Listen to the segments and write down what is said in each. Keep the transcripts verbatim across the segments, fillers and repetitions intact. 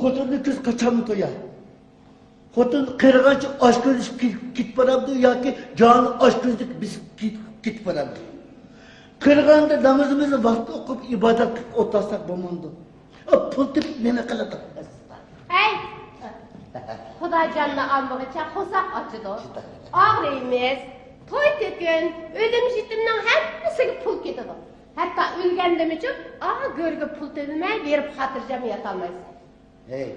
خوتۇننى كۆز قاچانمۇ تويار؟ خوتۇن قېرىغانچە ئاچ كۆزلۈشۈپ كېتىپ بارامدۇ ياكى جانى ئاچ كۆزلۈك بېسىپ كېتىپ بارامدۇ؟ قېرىغاندا نامىزىمىزنى ۋاقتىدا ئوقۇپ، ئىبادەت قىلىپ ئولتۇرساق بولمامدۇ؟ پۇل تېپىپ نېمە قىلىدۇ؟ ھەي! خۇدا جاننى ئالمىغىچە قورساق ئاچىدۇ. ئاغرىيمىز، توي تۆكۈن، ئۆلۈم يېتىمنىڭ ھەممىسىگە پۇل كېتىدۇ. ھەتتا ئۆلگەندىمۇچۇ ئا گۆرگە پۇل تۆلىمەي بېرىپ خاتىرجەم ياتالمايسەن. ھەي.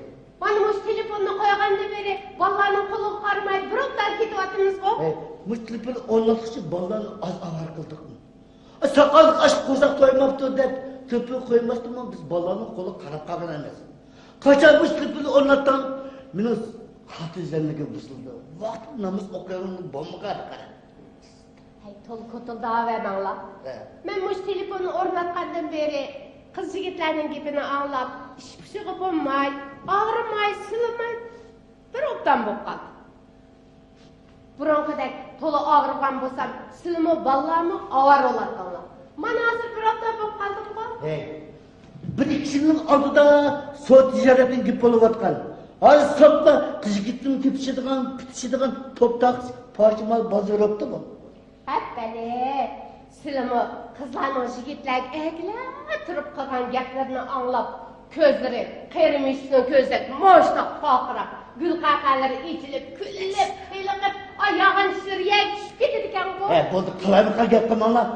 مانا مۇشۇ تېلېفوننى قويغاندىن بېرى بالىلارنىڭ قولىغا قارىماي بىر ئوبدان كېتىۋاتىمىزغۇ. ھەي، مۇشۇ تېلېفوننى ئورناتقۇچە بالىلارنى ئاز ئاۋارە قىلدۇقمۇ؟ ساقاللىق ئاچ قورساق تويماپتۇ دەپ تېلېفون قويماستىنمۇ بىز بالىلارنىڭ قولىغا قاراپ قالغان ئەمەس. قاچان مۇشۇ تېلېفوننى ئورناتتىڭ، مېنىڭ خاتىرجەملىكىم بۇزۇلدى. ۋاقتىدا ناماز ئوقۇيالمىدىم بولمىغان قارا. ھەي، تولا كوتۇلداۋەرمەڭلار. ھە. مەن مۇشۇ تېلېفوننى ئورناتقاندىن بېرى قىز يىگىتلەرنىڭ گېپىنى ئاڭلاپ، ئىش پۇشىغا بولماي، ئاغرىماي، سىلىماي بىر ئوبدان بولۇپ قالدىم. بۇرۇنقىدەك تولا ئاغرىغان بولسام، سىلىمۇ بالىلارمۇ ئاۋارە بولاتتىڭلار. مانا ھازىر بىر ئوبدان بولۇپ قالدىمغۇ. ھەي، بىر ئىككى يىلنىڭ ئالدىدا سودا تىجارەتنىڭ گېپى بولۇۋاتقان. ھازىر ساپلا قىز يىگىتنىڭ تېپىشىدىغان، پۈتۈشىدىغان توپ تاقىسى پارچە مال بازىرى بوپتۇ بۇ. ئەپپەلى، سىلىمۇ قىزلارنىڭ يىگىتلەرگە ئەگىلەپ تۇرۇپ قىلغان گەپلىرىنى ئاڭلاپ، كۆزلىرى، قېرى مۈشۈكنىڭ كۆزىدەك مۇشتاق پارقىراپ، گۈلقەقەلىرى ئېچىلىپ، كۈلۈپ، ھېلىقىپ، ئاي ياغان چىشلىرى يەرگە چۈشۈپ كېتىدىكەنغۇ. ھە، بولدى، قالايمىقان گەپ قىلماڭلار.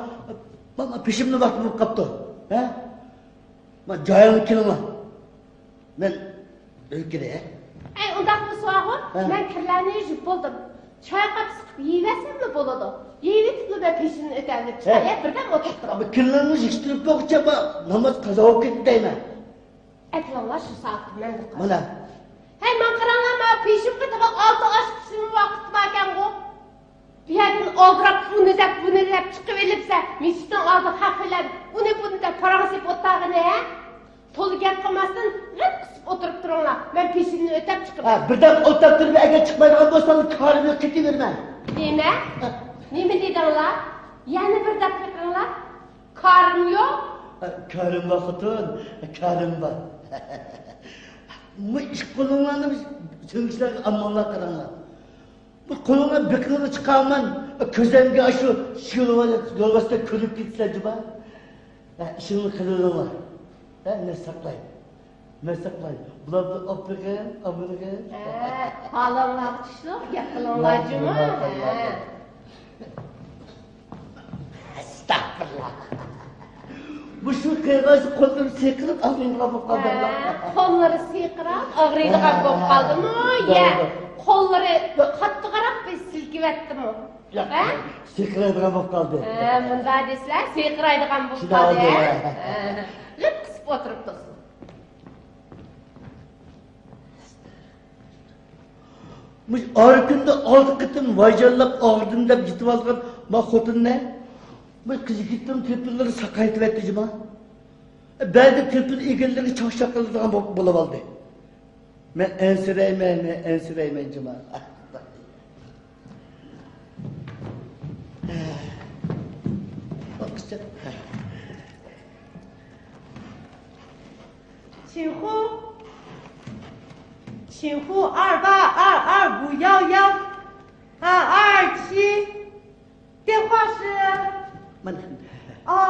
مانا پېشىمنىڭ ۋاقتى بولۇپ قاپتۇ. ھە؟ مانا جايىڭغا كېلىڭلار. مەن ئۆيگە كىرەي، ھە؟ ئەي، ئۇنداق بولسىغۇ، ھە. مەن كىرلەرنى يۇيۇپ بولدۇم. چايقاپ سىقىپ يېيىۋەرسەملا بولىدۇ. يېيىۋېتىپلا مەن پېشىمدىن ئۆتەلدىم. ھە. چىقاي، بىردەم ئولتۇرۇپ تۇرۇڭ. ئەمما كىرلىرىڭنى يىغىشتۇرۇپ بولغۇچە ناماز قازا بولۇپ كېتىدۇ دەيمەن. ئەكىلىڭلار شۇ سائەتتە مەن بىر قاراپ. مانا. ھەي، ماڭا قاراڭلار، مانا پېشىمغا تېخى ئالتە ئاش پىشىرما ۋاقتى باركەنغۇ. بۇ يەردىن ئالدىراپ ئۇنى دەپ، بۇنى دەپ چىقىۋېلىپسە، مەسچىتنىڭ ئالدىغا خەق بىلەن ئۇنى بۇنى دەپ پاراڭ سېلىپ ئولتۇرغىنى، ھە؟ تولا گەپ قىلماستىن، لىپ قىسىپ ئولتۇرۇپ تۇرۇڭلار. مەن پېشىمدىن ئۆتەپ چىقىمەن. ھە، بىردەم ئولتۇرۇپ تۇرۇپ، ئەگەر چىقمايدىغان بولساڭ، كارىم يوق، كېتىۋېرىمەن. نېمە؟ ھە. نېمە دېدىڭلار؟ يەنە بىر دەپ بېقىڭلار. كارىم يوق؟ ھە، كارىم بار، خوتۇن، كارىم بار. بۇ ئىككى قولۇڭلارنى سۆڭەكلەرگە ئالماڭلار، قاراڭلار. بۇ قولۇڭلار بېقىنىغا چىقارمەن، كۆزۈمگە ئاشۇ شۇ يول، يول ۋاسىتە كۆرۈنۈپ كېتىسىلەر جۇما. ھە، ئىشىڭلارنى قىلىۋېلىڭلار. ھە، مەن ساقلاي. مەن ساقلاي. بۇلار بىلەن ئاپىرىن، ئاپىرىن. ھە، ھالىڭلارغا چۈشلۈك گەپ قىلىڭلار جۇما. ھە. ئەستەغپۇرۇللا. مۇشۇ قىلغاچ قوللىرىم سىرقىراپ ئاغرىيدىغان بولۇپ قالدى. ھە، قوللىرى سىرقىراپ ئاغرىيدىغان بولۇپ قالدىمۇ؟ ھە. يە، قوللىرى قاتتىقراق بىر سىلكىۋەتتىمۇ؟ ياق، ھە؟ سىرقىرايدىغان بولۇپ قالدى. ھە، مۇنداق دېسىلە، سىرقىرايدىغان بولۇپ قالدى، ھە؟ ھە. لىپ قىسىپ ئولتۇرۇپ تۇرسۇن. مۇشۇ ئارا كۈندە ئالتە قېتىم ۋايجانلاپ ئاغرىدىم دەپ يېتىۋالغان ما خوتۇننى، مۇشۇ قىز يىگىتنىڭ تېلېفونلىرى ساقايتىۋەتتى جۇما. بەزىدە تېلېفون ئىگىلىرى چاقچاق قىلىدىغان بو-، بولۇۋالدى. مەن ئەنسىرەيمەن، مەن ئەنسىرەيمەن جۇما. چىنخۇ، چىنخۇ، ئار، با، ئار، ئار، بۇ ياۋ، ياۋ. ھا، ئار، چى، دې خوا شى. مانا. ئا،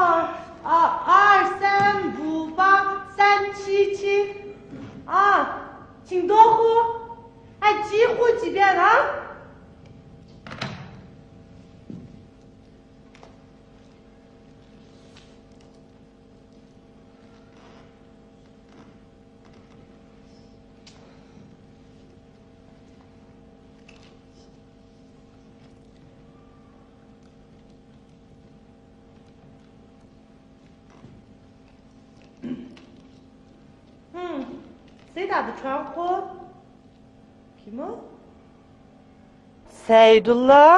ئا، ئار، سەن، بۇ، با، سەن، چى، چى. ئا، چىڭ، دو، خۇ. ھە، جى، خۇ، جى، دەن، ھا. ھىم، سېيىت ئابلا چوڭ قۇل. كىم ئۇ؟ سەيدۇللا؟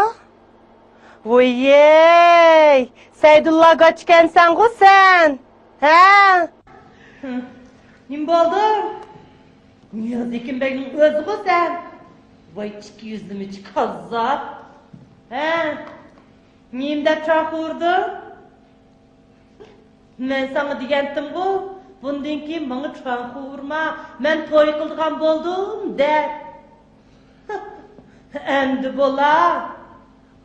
ۋوييەي، سەيدۇللا گاچىكەنسەنغۇ سەن، ھە؟ ھە، نېمە بولدى؟ نىياز ھېكىم بەگنىڭ ئۆزىغۇ سەن. ۋاي، ئىككى يۈزلىمىچى كاززاپ. ھە؟ نېمە دەپ چاقىردىڭ؟ مەن ساڭا دېگەنتىمغۇ، بۇندىن كېيىن ماڭا چاڭقا ئۇرما، مەن توي قىلىدىغان بولدۇم دە. ئەمدى بولا.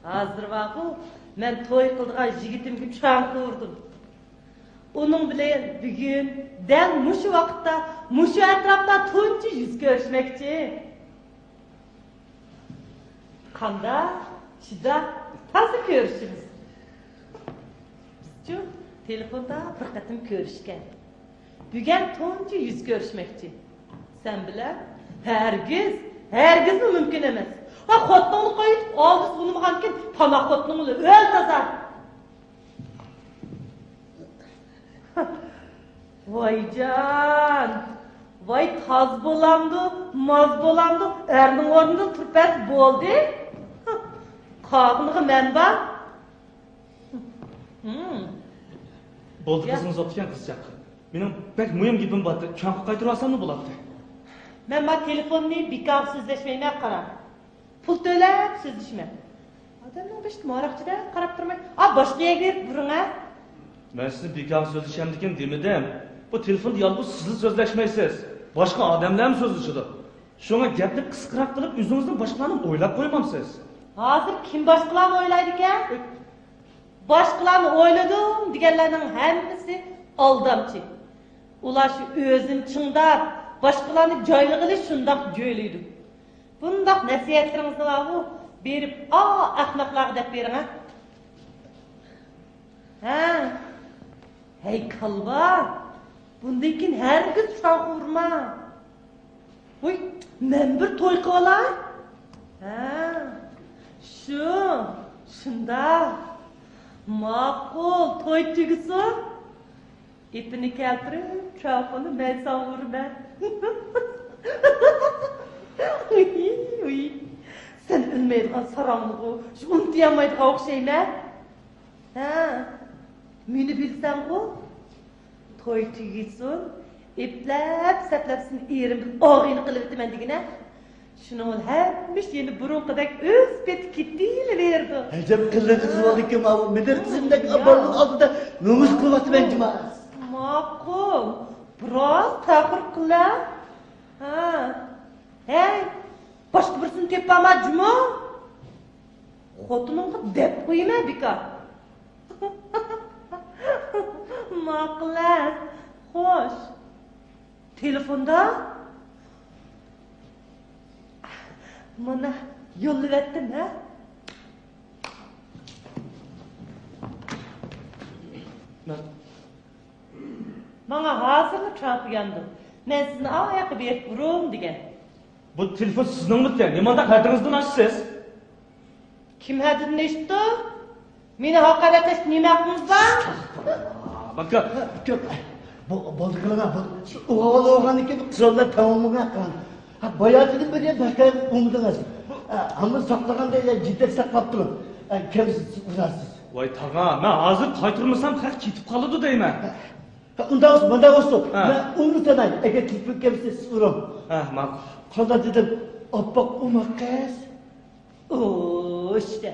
ھازىر بارغۇ، مەن توي قىلىدىغان يىگىتىمگە چاڭقا ئۇردۇم. ئۇنىڭ بىلەن بۈگۈن دەل مۇشۇ ۋاقىتتا، مۇشۇ ئەتراپتا تۇنجى يۈز كۆرۈشمەكچى. قانداق، شۇنداق، تازا كۆرۈشىمىز. بىزچۇ تېلېفوندا بىر قېتىم كۆرۈشكەن. بۈگۈن تۇنجى يۈز كۆرۈشمەكچى. سەن بىلەن ھەرگىز، ھەرگىزمۇ مۇمكىن ئەمەس. ھە، خوتۇنۇڭنى قويۇپ، ئالدىسى ئۇنىمىغانكىن، پانا خوتۇنۇڭنى ئۆل تازا. ۋايجان، ۋاي تاز بولامدۇ، ماز بولامدۇ، ئەرنىڭ ئورنىدا تۇرۇپ بەرسە بولدى. قالغىنىغا مەن بار. ھىم. بولدى، يا. قىزىڭىز ئوقۇتكەن قىزچاق. مېنىڭ بەك مۇھىم گېپىم بارتى، چاڭقا قايتۇرۇۋالساممۇ بولاتتى. مەن ما تېلېفوننى بىكارغا سۆزلەشمەيمەن، قارا. پۇل تۆلەپ سۆزلىشىمەن. ئادەمنىڭ بېشىدا ماراقچىدەك قاراپ تۇرماي، ئا، باشقا يەرگە بېرىپ بېرىڭ، ھە. مەن سىزنى بىكارغا سۆزلىشەمدىكىن دېمىدىم. بۇ تېلېفوندا يالغۇز سىزلا سۆزلەشمەيسىز. باشقا ئادەملەرمۇ سۆزلىشىدۇ. شۇڭا گەپنى قىسقىراق قىلىپ، ئۆزىڭىزدىن باشقىلارنى ئويلاپ قويمامسىز؟ ھازىر كىم باشقىلارنى ئويلايدىكەن؟ باشقىلارنى ئويلىدىم دېگەنلەرنىڭ ھەممىسى ئالدامچى. ئۇلار شۇ ئۆزىنى چىڭداپ، باشقىلارنى جايلىغىلى شۇنداق جۆيلەيدۇ. بۇنداق نەسىھەتلىرىڭىزنى بارغۇ، بېرىپ ئا ئەخمەقلەرگە دەپ بېرىڭ، ھە. ھە. ھەي، كالۋا! بۇندىن كېيىن ھەرگىز چاڭقا ئۇرما. ۋوي، مەن بىر توي قىلىۋالاي. ھە، شۇ، شۇنداق. ماقۇل، توي تۈگىسۇن. ئېپىنى كەلتۈرۈپ، چاقىنى مەن ساڭا ئۇرىمەن. ئۇي، ئۇي. سەن ئۆلمەيدىغان ساراڭمىغۇ، شۇ ئۇنتۇيالمايدىغان ئوخشايمەن. ھە، مېنى بىلسەڭغۇ؟ توي تۈگىسۇن، ئېپلەپ، سەپلەپ سېنى ئېرىم بىلەن ئاغىنە قىلىۋېتىمەن دېگىنە. شۇنىڭ بىلەن ھەممە ئىش يەنە بۇرۇنقىدەك ئۆز پېتى كېتىۋېرىدۇ. ئەجەب قىلىقى قىز بولدىكەن ماۋۇ. مېنىڭ قىزىمدەك بالىنىڭ ئالدىدا نومۇس قىلىۋاتىمەن جۇما. ماقۇل، بىراز تەخىر قىلە. ھە. ھەي، باشقا بىرسىنى تېپىپ بارما جۇمۇ. خوتۇنۇڭغا دەپ قويىمەن بىكار. ماقۇل-ە، خوش. تېلېفوندا؟ مانا، يوللىۋەتتىم، ھە؟ مەن ماڭا ھازىرلا چاڭقا ياندى. مەن سىزنى ئاياققا بېرىپ ئۇرۇم دېگەن. بۇ تېلېفون سىزنىڭمىكەن؟ نېمانداق ھەددىڭىزدىن ئاشىسىز؟ كىم ھەددىدىن ئېشىپتۇ؟ مېنى ھاقارەتلەشكە نېمە ھەققىڭىز بار؟ ئاكا. بو-، بولدى قىلىڭا، بۇ ئۇغال ئوغراننىكى قىزلار تاماملىغان قىلىڭ. ھە، باياتىدىن بېرى بەكرەك ئۇمىدىڭىز. ھە، ھەممە ساقلىغاندا يا جىددىي ساقلاپ تۇرۇڭ. ھە، كەمسىز ئۇزارسىز. ۋاي تاغا، مەن ھازىر قايتۇرمىسام خەق كېتىپ قالىدۇ دەيمەن. ھە، ئۇنداق بولسا، مۇنداق بولسۇن. ھە. مەن ئۇنى ساناي، ئەگەر تېلېفون كەلسە سىز ئۇرۇڭ. ھە، ماقۇل. قانداق دېدىم، ئاپئاق ئوماق قىز. ئۇشتە.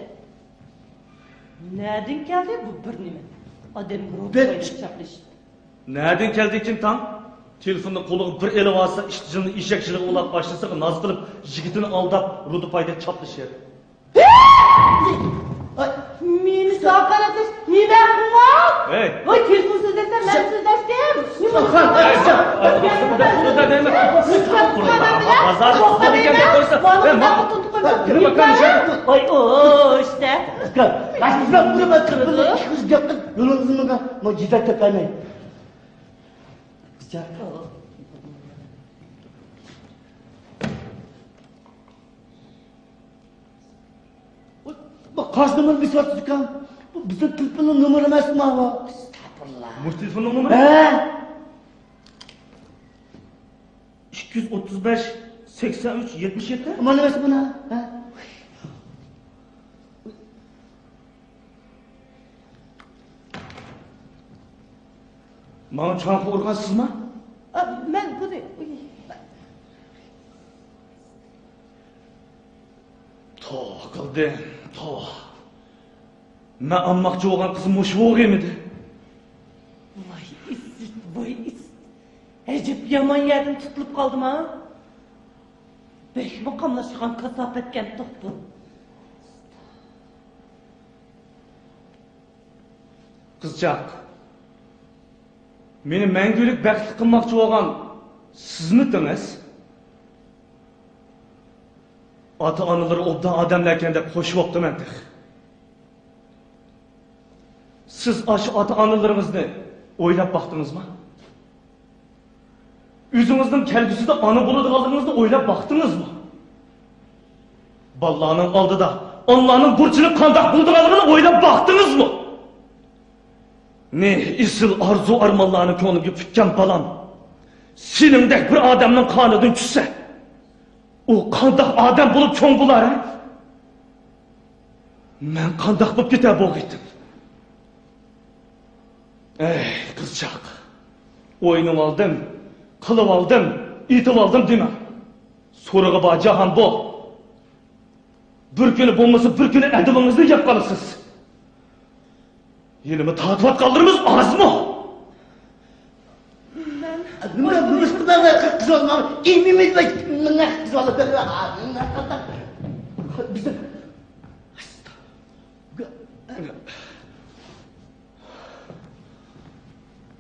نەدىن كەلدى بۇ بىر نېمە؟ ئادەمگە روھ بەك پايدىلىق چاپلىشىپ. نەدىن كەلدىكىن تاڭ؟ تېلېفوننى قولىغا بىر ئېلىۋالسا، ئىت جىنىنى ئېشەك جىلىغا ئۇلاپ باشلىسىغا ناز قىلىپ، يىگىتىنى ئالداپ، رۇدا پايدا چاپلىشىپ. ئاي. مېنى ھاقارەتلەش نېمە ھەققىڭ بار؟ ھەي. ۋاي، تېلېفون سۆزلەشسەن، مەن سۆزلەشتىم. ۋاي، ئۇشتە. بۇ قايسى نومۇر بېسىۋاتىدىكەن؟ بۇ بىزنىڭ تېلېفوننىڭ نومۇرى ئەمەسمۇ بۇ؟ ئەستەغپۇرۇللا. مۇشۇ تېلېفوننىڭ نومۇرى؟ ھە. ئىككى يۈز ئوتتۇز بەش، سەكسەن ئۈچ، يەتمىش يەتتە؟ مانا ئەمەسمۇ مانا؟ ھە. ماڭا چاڭقا ئۇرغان سىزما؟ ئا، مەن بۇنى، ئۇي. توۋا قىلدىم، توۋا. مەن ئالماقچى بولغان قىزىم مۇشۇ بولغىيمىدى؟ ۋاي ئىسىت، ۋاي ئىسىت. يامان يەردىن تۇتۇلۇپ قالدىما؟ بەكمۇ قاملاشقان كاساپەتكەن توختۇم. قىزچاق، مېنى مەڭگۈلۈك بەختلىك قىلماقچى بولغان سىزمىتىڭىز؟ ئاتا-ئانىلىرى ئوبدان ئادەملەركەن دەپ خوش بوپتىمەن تېخى. سىز ئاشۇ ئاتا-ئانىلىرىڭىزنى ئويلاپ باقتىڭىزمۇ؟ ئۆزىڭىزنىڭ كەلگۈسىدە ئانا بولىدىغانلىقىڭىزنى ئويلاپ باقتىڭىزمۇ؟ بالىلارنىڭ ئالدىدا ئانىلارنىڭ بۇرچىنى قانداق بىلىدىغانلىقىنى ئويلاپ باقتىڭىزمۇ؟ نى ئېسىل ئارزۇ-ئارمانلارنى كۆڭلۈمگە پۈككەن بالام سېنىڭدەك بىر ئادەمنىڭ قانىدىن چۈشسە، ئۇ قانداق ئادەم بولۇپ چوڭ بولار، ھە؟ مەن قانداق بولۇپ كېتەر بولغىيتىم؟ ئەي، قىزچاق، ئوينىۋالدىم، قىلىۋالدىم، ئېتىۋالدىم دېمە. سورىقى بار جاھان بۇ. بىر كۈنى بولمىسا، بىر كۈنى ئەدىپىڭىزنى يەپ قالىسىز. يېنىما تارتىۋاتقانلىرىمىز ئازمۇ؟ مەن نېمە، نېمە قىلدىڭ؟ قىزىۋالما، ئىمىمىز بەك نېمە قىزىۋالدىڭ؟ بىزنىڭ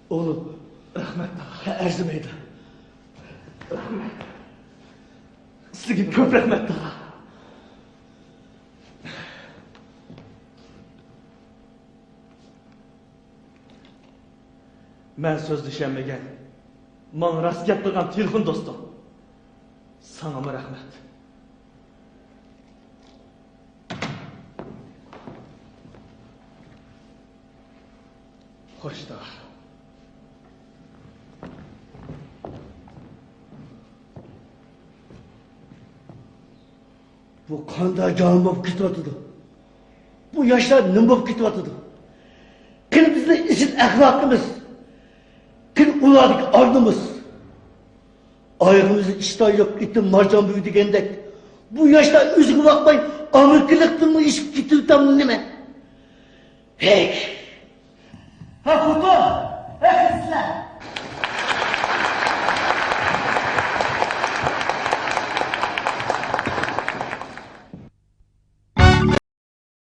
ئوغلۇم، رەھمەت. ئەرزىمەيدۇ. رەھمەت. سىزگە كۆپ رەھمەت، تاغا. مەن سۆزلىشەلمىگەن، ماڭا راست گەپ قىلغان تېلېفون دوستۇم، ساڭىمۇ رەھمەت. خوش، تاغا. بۇ قانداق جاھان بولۇپ كېتىۋاتىدۇ؟ بۇ ياشلار نېمە بولۇپ كېتىۋاتىدۇ؟ قېنى بىزنىڭ ئېسىل ئەخلاقىمىز؟ قېنى ئۇلاردىكى ئار-نومۇس؟ ئايىغىمىزدا ئىشتان يوق، ئېتىم مارجان بۈگى دېگەندەك، بۇ ياشلار ئۆزىگە باقماي، ئامېرىكىلىقتىنمۇ ئېشىپ كېتىۋاتامدۇ نېمە؟ ھەي! ھە، خوتۇن! ھە، قىزلار!